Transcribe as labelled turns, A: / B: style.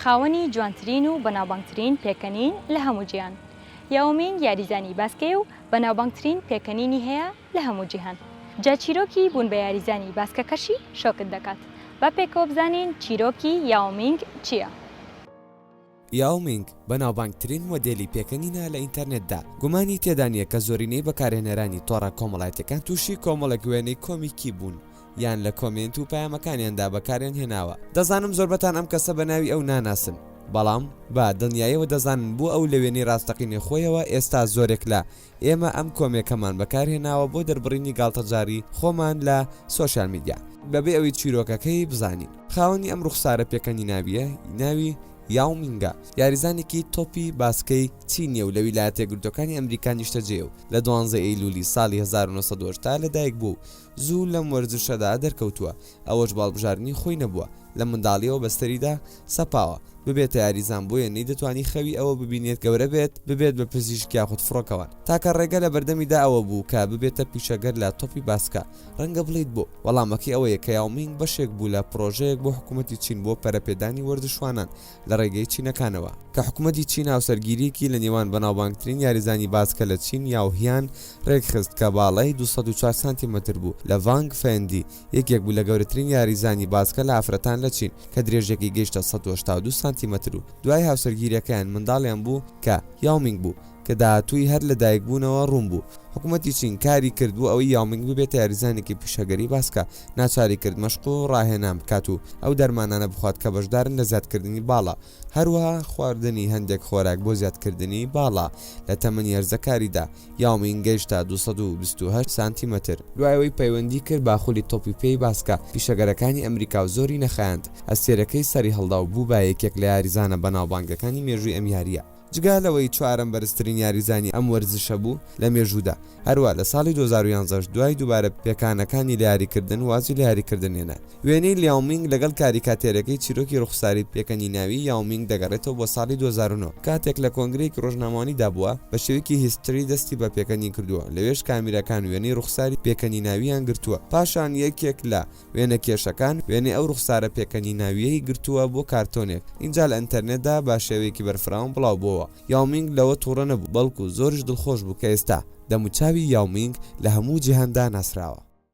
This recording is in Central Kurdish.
A: خاوەنی جوانترین و بەناوبانگترین پێکەنین لە هەموو جیهان. یاو مینگ یاریزانی باسکەیە و بەناوبانگترین پێکەنینی هەیە لە هەموو جیهان. جا چیرۆکی بوون بە یاریزانی باسکەکەشی شۆکت دەکات. با پێکەوە بزانین چیرۆکی یاو مینگ چییە؟
B: یاو مینگ بەناوبانگترین مۆدێلی پێکەنینە لە ئینتەرنێتدا، گومانی تێدا نییە کە زۆرینەی بەکارهێنەرانی تۆڕە کۆمەڵایەتیەکان تووشی کۆمەڵێک وێنەی کۆمیکی بوون یان لە کۆمێنت و پەیامەکانیاندا بەکاریان هێناوە. دەزانم زۆربەتان ئەم کەسە بە ناوی ئەو ناناسن، بەڵام بە دڵنیایەوە دەزانن بۆ ئەو لە وێنەی ڕاستەقینەی خۆیەوە ئێستا زۆرێک لە ئێمە ئەم کۆمێکەمان بەکارهێناوە بۆ دەربڕینی گاڵتەجاڕی خۆمان لە سۆشیال میدیا بەبێ ئەوەی چیرۆکەکەی بزانین. خاوەنی ئەم ڕوخسارە پێکەنیناوییە ناوی یاو مینگە، یاریزانێکی تۆپی باسکەی چینییە و لە ویلایەتە یەکگرتووەکانی ئەمریکا نیشتەجێیە و لە دوانزە ئەیلولی ساڵی 1980 لەدایکبووە و زوو لەم وەرزشەدا دەرکەوتووە، ئەوەش بە هەڵبژاردنی خۆی نەبووە، لە منداڵییەوە بەسەریدا سەپاوە ببێتە یاریزان بۆیە نەیدەتوانی خەوی ئەوە ببینێت گەورە بێت ببێت بە پزیشک یاخود فڕۆکەوان. تاکە ڕێگە لەبەردەمیدا ئەوە بوو کە ببێتە پیشەگەر لە تۆپی باسکە. ڕەنگە بڵێیت بۆ؟ وەڵامەکەی ئەوەیە کە یاو مینگ بەشێک بوو لە پڕۆژەیەک بۆ حکومەتی چین بۆ پەرەپێدانی وەرزشوانان لە ڕێگەی چینەکانەوە. کە حکومەتی چین هاوسەرگیرییەکی لە نێوان بەناوبانگترین یاریزانی باسکە لە چین یاو هیان ڕێکخست کە باڵای 204 سانتیمەتر بوو لە ڤانگ فێندی یەکێک بوو لە گەورەترین یاریزانی باسکە لە ئافرەتان لە چین کە درێژیەکەی گەیشتە 182 سانتیمەتر و دوای هاوسەرگیریەکەیان منداڵیان بوو کە یاو مینگ بوو کە داهاتووی هەر لە دایکبوونەوە ڕوون بوو. حکومەتی چین کاری کرد بۆ ئەوەی یاو مینگ ببێتە یاریزانێکی پیشەگەری باسکە، ناچاری کرد مەشق و ڕاهێنان بکات و ئەو دەرمانانە بخوات کە بەشدارن لە زیادکردنی باڵا، هەروەها خواردنی هەندێک خۆراک بۆ زیادکردنی باڵا. لە تەمەنی هەرزەکاریدا یاو مینگ گەیشتە 228 سانتیمەتر. دوای ئەوەی پەیوەندی کرد بە خولی تۆپی پێی باسکە پیشەگەرەکانی ئەمریکا و زۆری نەخایاند، ئەستێرەکەی سەریهەڵدا و بوو بە یەکێک لە یاریزانە بەناوبانگەکانی مێژووی ئەم یارییە. جگە لەوەی چوارەم بەرزترین یاریزانی ئەم وەرزشە بوو لە مێژوودا، هەروا لە ساڵی 2011 ش دوای دووبارە پێکانەکانی لە یاریکردن وازی لە یاریکردن هێنا. وێنەی لیاو مینگ لەگەڵ کاریکاتێرەکەی چیرۆکی ڕوخساری پێکەنیناوی یاو مینگ دەگەڕێتەوە بۆ ساڵی 2009 کاتێک لە کۆنگرەیەکی ڕۆژنامەوانیدا بووە بە شێوەیەکی هیستری دەستی بە پێکەنین کردووە لەوێش کامیراکان وێنەی ڕوخساری پێکەنیناوییان گرتووە پاشان یەکێک لە وێنەکێشەکان وێنەی ئەو ڕوخسارە پێکەنیناوییەی گرتووە بۆ کارتۆنێک، ئینجا لە ئینتەرنێتدا بە شێوەیەکی بەرفراوان بڵاو بۆوە. یاو مینگ لەوە توڕە نەبوو، بەڵکو زۆریش دڵخۆش بوو کە ئێستا دەموچاوی یاو مینگ لە هەموو جیهاندا ناسراوە.